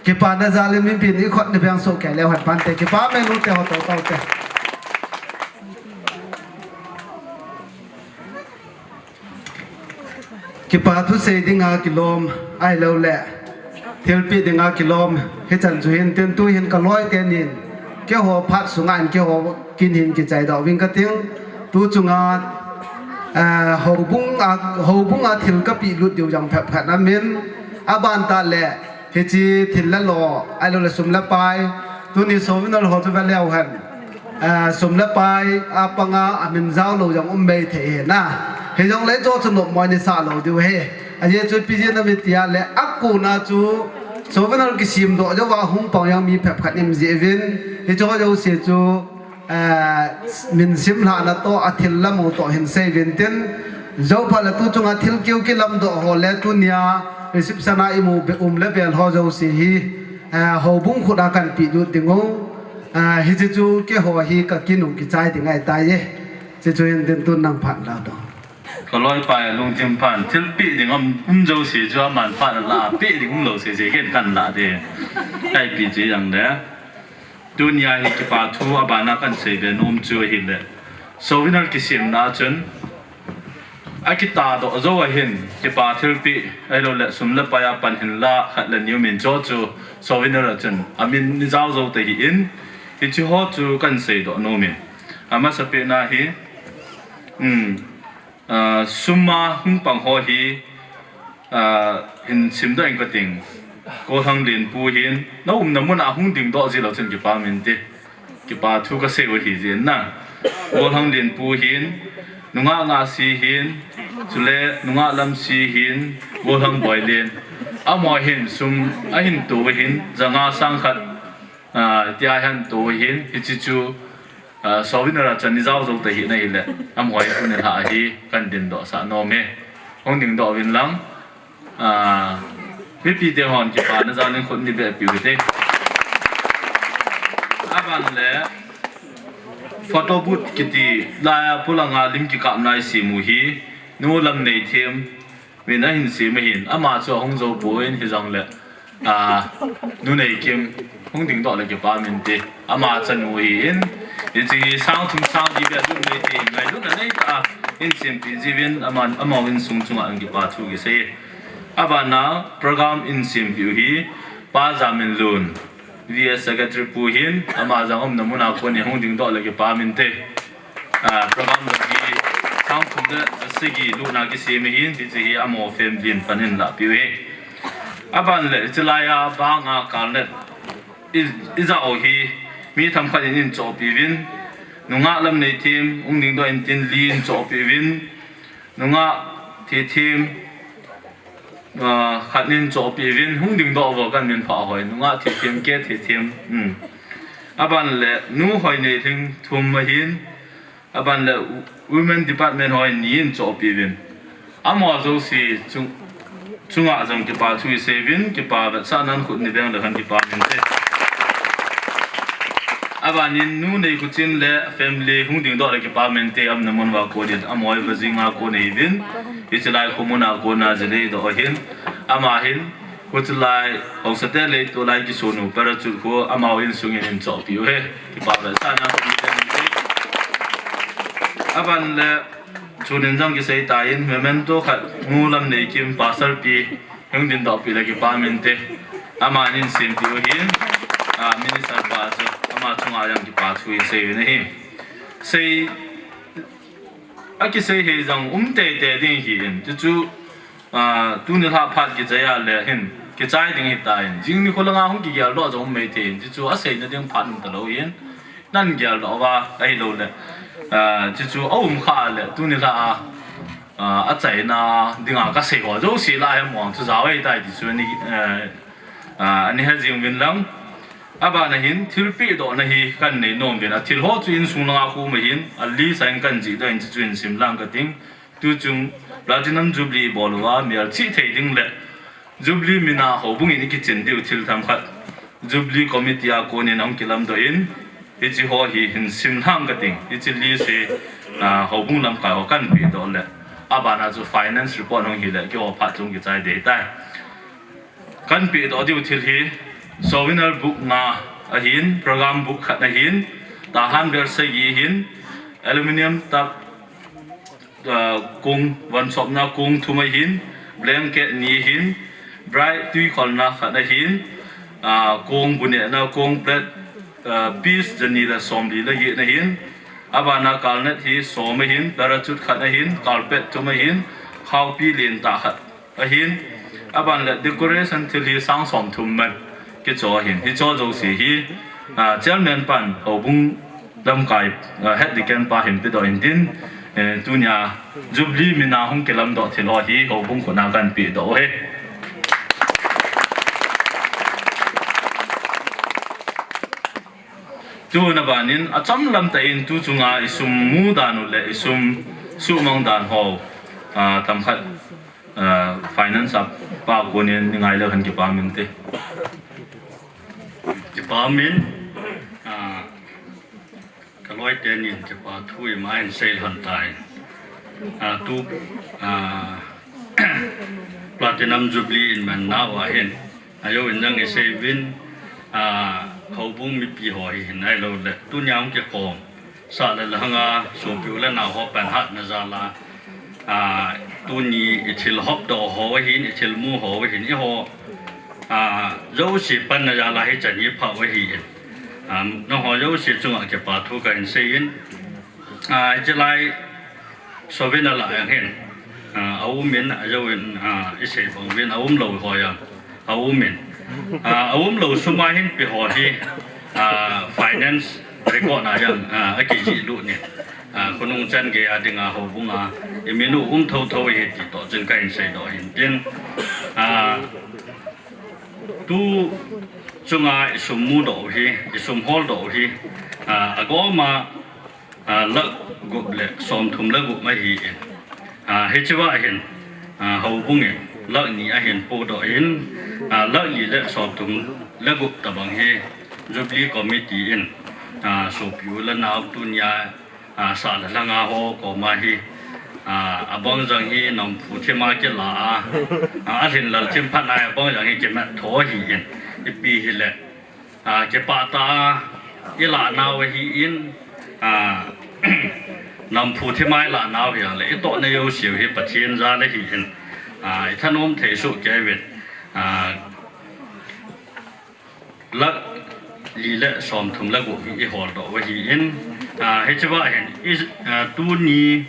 Kipana jal in mipi in ikhut nibeng soh kei leu hen phante, kipa me nute ho tau tau te. Kipa thu sei dinga kilom, ahilou le. Thilpeh dinga kilom, hichan chu hin tin tu hin kaloi tenin. Keiho phat sunga in keiho kin hin kichaidoh uving kating. Tu chunga, eh, houbung a, houbung a thil kapeh lut diu jong phabep khat amin. Aban tah le, Hiche thil le lo, ahilou le sum le pai. Tuni souvenir ho chu ve leu hen. Eh, sum le pai, apanga, amin jao lou jong um mei thei ahi na. Hijongle hicho chu nopmo in isah lou diu ahi. Ajeh chu ipi jeh ham iti le, akona chu souvenir kisemdoh jouva hung pang jong mi phabep khat um jeh uvin. Hicho jouse chu Eh, min simlhahna toh, athil lam u toh hin sei uvin tin. Jou phat le tu chunga thil keu kilamdoh ho le tunia reception a imu be um le bel ho jouse hi, eh, houbung khut a kan peh lut ding u. Eh, hiche chu keiho hi ka kin u kichai ding ahitai e. Hiche chu hin tin tun nang phat la doh. Ka loipa lungthim phat thilpeh ding um, um jouse chu aman phat la peh ding um lou sese ken kan la de. Kai pi chu jong de. Tunia hi kipa thu abana kan sei be nom chu ahile, souvenir kisemna a chun, akitahdoh jou ahin, kipa thilpeh, ahilou le sum le pai a pan hin la khat le ni um in cho chu souvenir a chun, amin ijao jou tahih in, hiche ho chu kan seidoh nom in. Amasapen a hi, um, Ah, sum a hung pang ho hi, ah, hin simdoh ing kating. Golhang Lenpu hin, na umna mun a hung dingdoh jeh lou chun kipa min te. Kipa thu ka sei u ahi jeh in na. Golhang Lenpu hin, Nungah Ngahsi hin, chule Nungah Lamsi hin, Golhang Boilen. Amaho hin sum ahin to u ahin, ja nga sang khat, ah, tia ahin to u ahin, hiche chu, Ah, souvenir a chun ijao jou tahih na ahile, amaho hi tuni lha a hi kan dingdoh sah nom e. Hung dingdoh uvin lang, ah, mipi te hon kipana jal in khut nibeh peh u hite. Aban le, photo booth kiti, laiya polanga lim kikapna isem u hi, Nu Lamneithem, Min ahin sem ahin, ama chu ahung jou poi hijongle, ah, Nu Neikim, hung dingdoh le kipa min te, ama chanu ahin, hiche hi sang thum sang li beh lut nei te, ngailutna nei tah a, in sempi jiuvin, ama, ama insung chunga in kipa thu kisei. Abana, program in sempi u hi, Pa Jaminlun, V S Secretary pu hin, ama jong umna mun a kon in hung dingdoh le kipa min te. Ah, program lou hi, sang thum le sagi lutna kisem ahin, hiche hi amaho family in pan in lahpeh u ahi. Aban le, hiche laiya banga kalnet, I, ijat u hi mi themkhat in eichohpeh uvin, nungah Lamneithem, hung dingdoh in tin, li eichohpeh uvin, nungah Thethem, ah, khat in eichohpeh uvin, hung dingdoh uvo, kamin phah hoi, nungah Thethem, K Thethem, um. Aban le, nu Hoineilhing thum ahin, aban le Women Department hoi ni eichohpeh uvin. Amaho jouse chung, chunga jong kipa thu isei uvin, kipa vetsahnan khut nibeng le khan kipa mente. Aban in nu Neikhuchin le family hung dingdoh le kipa mente, aumna mun uva kon in, amaho hi Vajing a kon ahiuvin, hiche lai khomun a kon a jinei doh ahin, ama hin, Huchilai, Haosate lei tulai kisonu parachute khu, amaho insung in eichohpeh u ahi. Kipa vetsahnan khut nibeng mente. Aban le, chunin jong kisei tan, memento khat, nu Lamneikim, Pastor pi, hung dingdoh peh le kipa mente. Aman eisinpeh u ahin, ah, minister pa chu, ama chunga jong kipa thu isei uvin ahi. Sei, akisei hi jong um teitei ding ahin, chuchu, ah, tuni lha phat kichai a le hin, kichai ding ahitan. Jing nikho langa hung kigeldoh jong um maithei in, chuchu aseina ding phat um talou in, nan geldoh uva, ahilou le. Ah, chuchu aum kha le, tuni lha a, ah, achaina dinga kasei ho jouse lah a hi mong thu jao ahitai ti chu ni, eh, ah, ani he jing uvin lang. Aban a hin, thilpehdohna hi kanei nom uvin, athil ho chu insung langa khu um ahin, alisa in kanjih doh in, chuchu eisim lang kating. Tuchung Platinum Jubilee bol uva, melchih thei ding le Jubilee mina houbung in ikichin diu thil themkhat Jubilee Committee a kon in ahung kilamdoh in, hiche ho hi hin simlhang kating, hiche list hi, ah, houbung lamkai ho kanpehdoh le, aban a chu finance report hung hile, keiho phat chu kichai ding ahitai. Kanpehdoh diu thil hi, souvenir book nga ahin, program book khat ahin, tahan bel sagi ahin, aluminium tub, ah, kong, vonsopna kong thum ahin, blanket ni ahin, bride tui kholna khat ahin, ah, kong bu nehna, kong plate, ah, piece jani le somli le get ahin, aban a kalnet hi som ahin, parachute khat ahin, carpet thum ahin, khaopi lentah khat ahin, aban le decoration thil hi sang somthum man kicho ahin. Hicho jouse hi, ah, chairman pan houbung lamkai, ah, head deacon pa hin pedoh in tin, eh, tunia Jubilee mina hung kilamdoh thil ho hi houbung khut a kanpehdoh u ahi. Tuna ban in achomlam tah in tuchunga isum mu dan u le isum suhmang dan ho, ah, themkhat, ah, finance a pa kon in nei ngai leu hen kipa mente. Kipa min, ah, kaloi tenin kipa thu ima hin sei lhon tai. Ah, tu, ah, Platinum Jubilee in man nau ahin. Ajou in jong isei uvin, ah, houbung mipi ho hi hin ahilou le. Tunia hung kikhom sah le langa sopi u le nao ho panhatna jal a, ah, tuni ithil hopdoh ho ahin, ithil mu ho ahin, eiho, ah, jouse panna jal a hichan hi pha u ahin. Ah, nangho jouse chunga kipa thu kahin sei in, ah, hichelai Souvenir lah a hin, ah, aum in, ajou in, ah, isei bang uvin, aum lou ho jong aum in. Ah, aum lou sum a hin pe ho hi, ah, finance record na jong, ah, akijih lut in. Ah, khonung chan gei a dinga houbung a imin u um thotho ahi ti toh chun kahin seidoh hin tin. Ah, tu chunga isum mudoh u hi, isum holdoh u hi, ah, agom a, ah, lakh gup le somthum le gup ahi in. Ah, hichea hin, ah, houbung in lakh ni ahin podoh in, ah, lakh li le somthum le gup tabang hi Jubilee Committee in, ah, sopi u le nao tunia, ah, sah le lhanga ho koma hi, ah, abang jong hi namphu thim a kila a, ah, alhin lal thim phat a abang jong hi kimat tho ahi in. Ipi hile, ah, kipah tah a ilah nau ahi in, ah, namphu thim a ilah nau hi a le, itohna jouse u hi Pathen jal ahi in, ah, ithanom thei soh kei uvin, ah, lakh li le somthum le gup hi iholdoh u ahi in, ah, hichea hin, i, ah, tuni,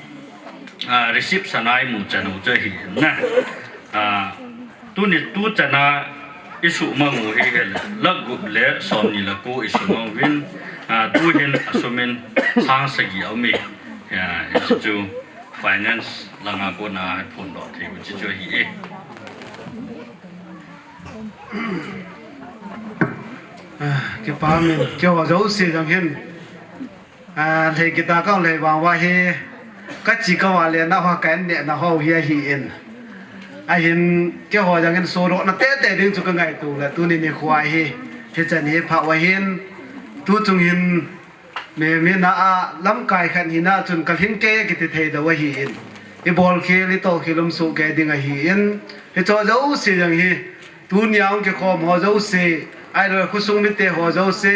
ah, reception a imu chan u chu ahi in na. Ah, tuni tu chan a Isuhmang u hi hileh, lakh gup le somni le ko isuhmang uvin, ah, tuhin asumin sang sagi aum e, ah, hichu finance langa kona phondoh thei u chu ahi e. Ah, kipa min, keiho jouse jong hin. Ah, lhei kita kau lhei vang uva hi, kachi kau a le naho ka en neh naho hi ahin. Ahin keiho jong hin sodohna tete ding chu ka ngaito le tuni nikho hi, hichan hi pha uva hin, tuchung hin, mi, mi na a lamkai khat hina chun ka lhing kei kiti thei deuh ahin. I bolkhel, i tohkhel um soh kei ding ahin. Hicho jouse jong hi, tunia hung kikhom ho jouse, ahilou le khosung mite ho jouse,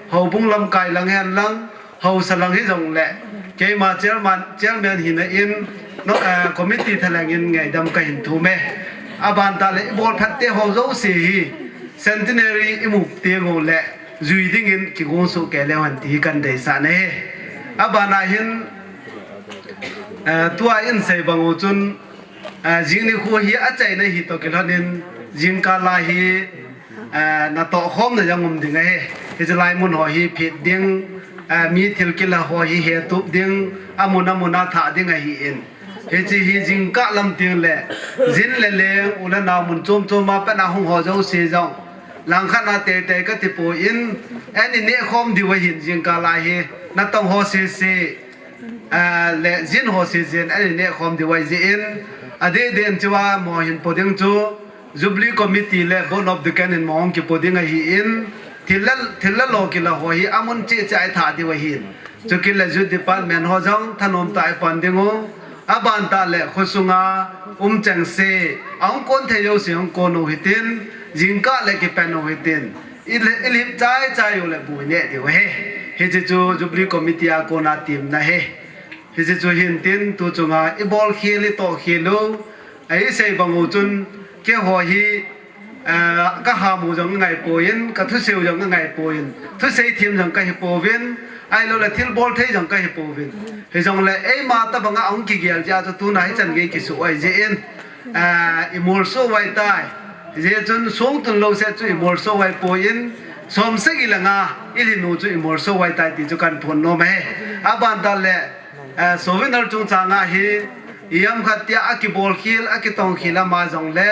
houbung lamkai lang hen lang, haosa lang hijongle, keima chairman, chairman hina in, no, eh, committee thalheng in ngaidam kahin thum e. Aban tah le, i bolphat te ho jouse hi, centenary i mu teng uleh, jui dingin kigong soh kei leu hen ti hi kahin deisah na ahi. Aban a hin, eh, tua in sei bang u chun, ah, jing nikho hi achaina hi toh kilhon in, jingkah lai hi, ah, natoh khomna jong um ding ahi. Hiche lai mun ho hi phet ding, ah, mi thil kila ho hi hetup ding, amun amun a thah ding ahin. Hiche hi jingkah lam teng le, jin le leng, u le nao mun chom chom a pat a hung ho jouse jong, langkhat na teitei kati poi, an i neh khom diu ahin jingkah lai hi, natong ho sese, ah, le jin ho sese in an i neh khom diu ahi jeh in, adeh deh in chu amaho hin po ding chu, Jubilee Committee le Board of Deacon in amaho hung kipo ding ahin, thil la, thil la lo kila ho hi amun cheh cheh a i thah diu ahin. Chukit le Youth Department ho jong thanom tah a i pan ding u, aban tah le khosunga um chengse, ahung kon thei jouse hung kon u hitin, jingkah le kipan u hitin. I le, i lhip chai chai u le bu i neh diu ahi. Hiche chu Jubilee Committee a kona temna ahi. Hiche chu hintin, tuchunga i bolkhel, i tohkhel u, ei sei bang u chun, keiho hi, eh, ka ham u jong ngai poi, ka thusei u jong ngai poi, thusei them jong kahi pouvin, ahilou le thilbol thei jong kahi pouvin. Hijongle eima tabang a hung kigel jeh a chu tuna hichan gei kisoh u ahi jeh in, eh, i molso u ahitai. Hijeh chun songtun lou seh chu i molso u ahi poi, som sagi le nga i lhin u chu i molso u ahitai ti chu kahin phon nom ahi. Aban tah le, eh, souvenir chungchang a hi, i ham khat tia a kibolkhel, a kitongkhel ama jongle,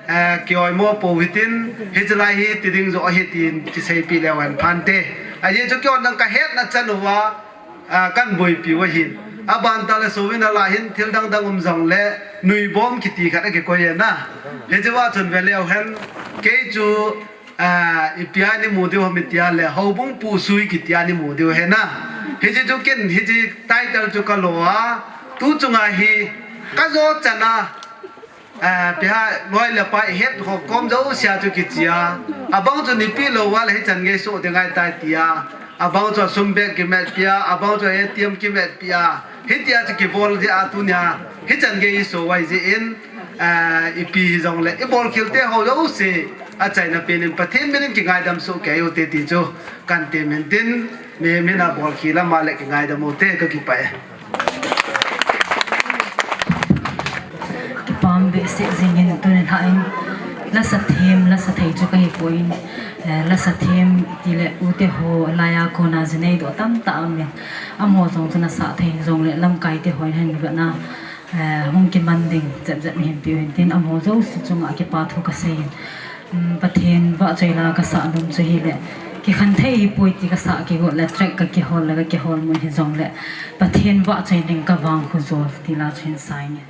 eh, kioimo pou hitin, hiche lai hi ti ding joh ahi tin kiseipeh leu hen phante. Ajeh chu keiho nang ka hetna chan uva, ah, kahin boipi u ahin. Aban tah le souvenir a hin thil dang dang um jongle, nuibom kiti khat a kikoi e na. Hiche uva chun ve leu hen, kei chu, ah, ipi a nei mu diu ham itia le, houbung puhsui kiti a nei mu diu ahi na. Hiche chu ken, hiche title chu ka lo a, tuchunga hi, ka jo chan a, ah, ipi ham loi le pai het ho kom jouse a chu kiche a. Abang chu neipeh lou uva le hichan gei soh ding ahitai tia. Abang chu sum bag kimatpeh a, abang chu A T M kimatpeh a. Hitia chu kibol jeh a tunia, hichan gei i soh u ahi jeh in, ah, ipi hijongle, i bolkhel te ho jouse, achaina pen in Pathen min in kingaidam soh kei u hite ti chu, kahin temin tin, mi, mi na bolkhel ama le kingaidam u hite, ka kipah e. Kipah behseh jingin tunin hain, lasa them, lasa thei chu kahi poi, eh, lasa them tile u te ho laiya kona jinei doh tamtah aumin. Amaho jong chu nasah thei jongle lamkai te hon hin vetna, eh, hung kiman ding jep jep hin pe u hintin amaho jouse chunga kipa thu kasei in. Um, Pathen vahchoi la kasah nom chu hile, kikhen thei hipoi ti kasah kigot le track kakihol le kakihol mun hijongle, Pathen vahchoi ding kavang khu jol ti la chu hin sa inge.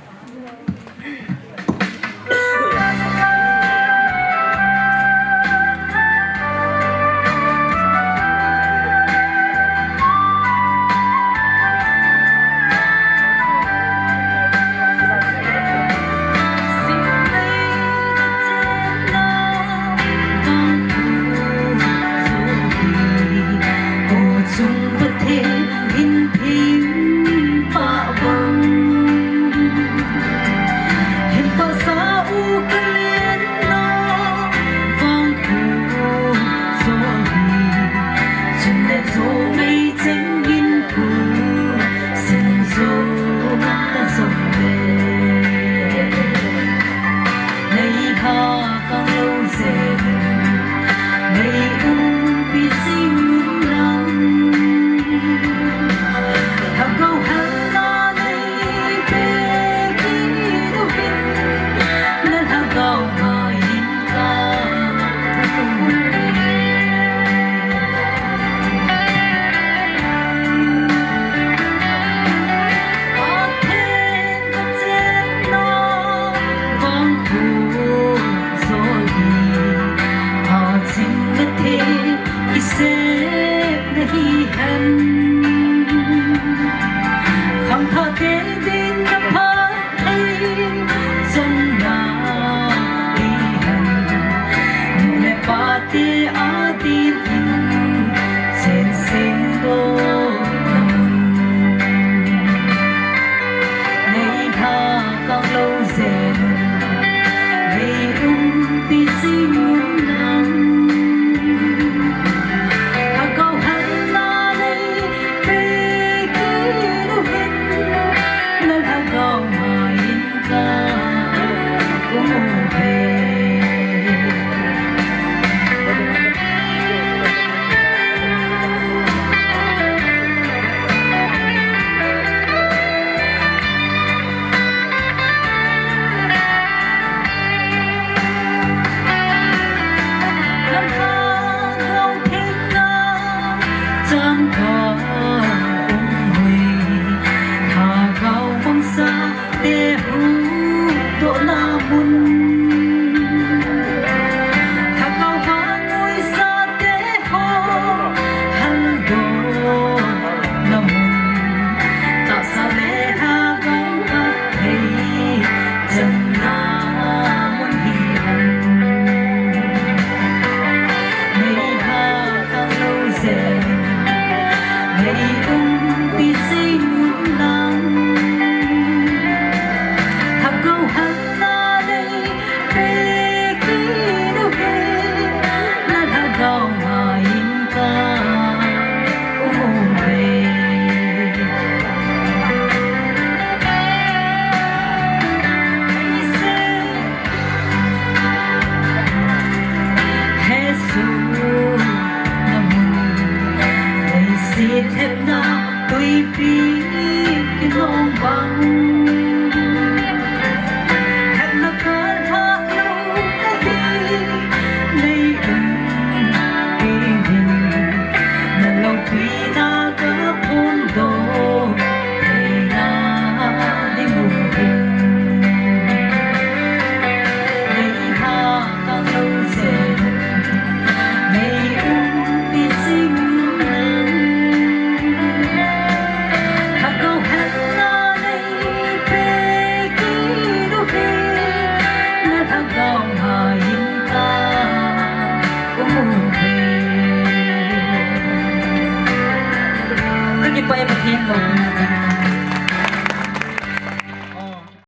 Ipi kinong bang, khat na kalha lou kati, nei um pi ding, na loupina kaphondoh theina ding u hin. Nei ha ka lou jeh, nei umpi jing nang. Lhagao hetna nei pe kit u hi, na lhagao ngai in ka um u hi. Ka kipah e Pathen loupina ding.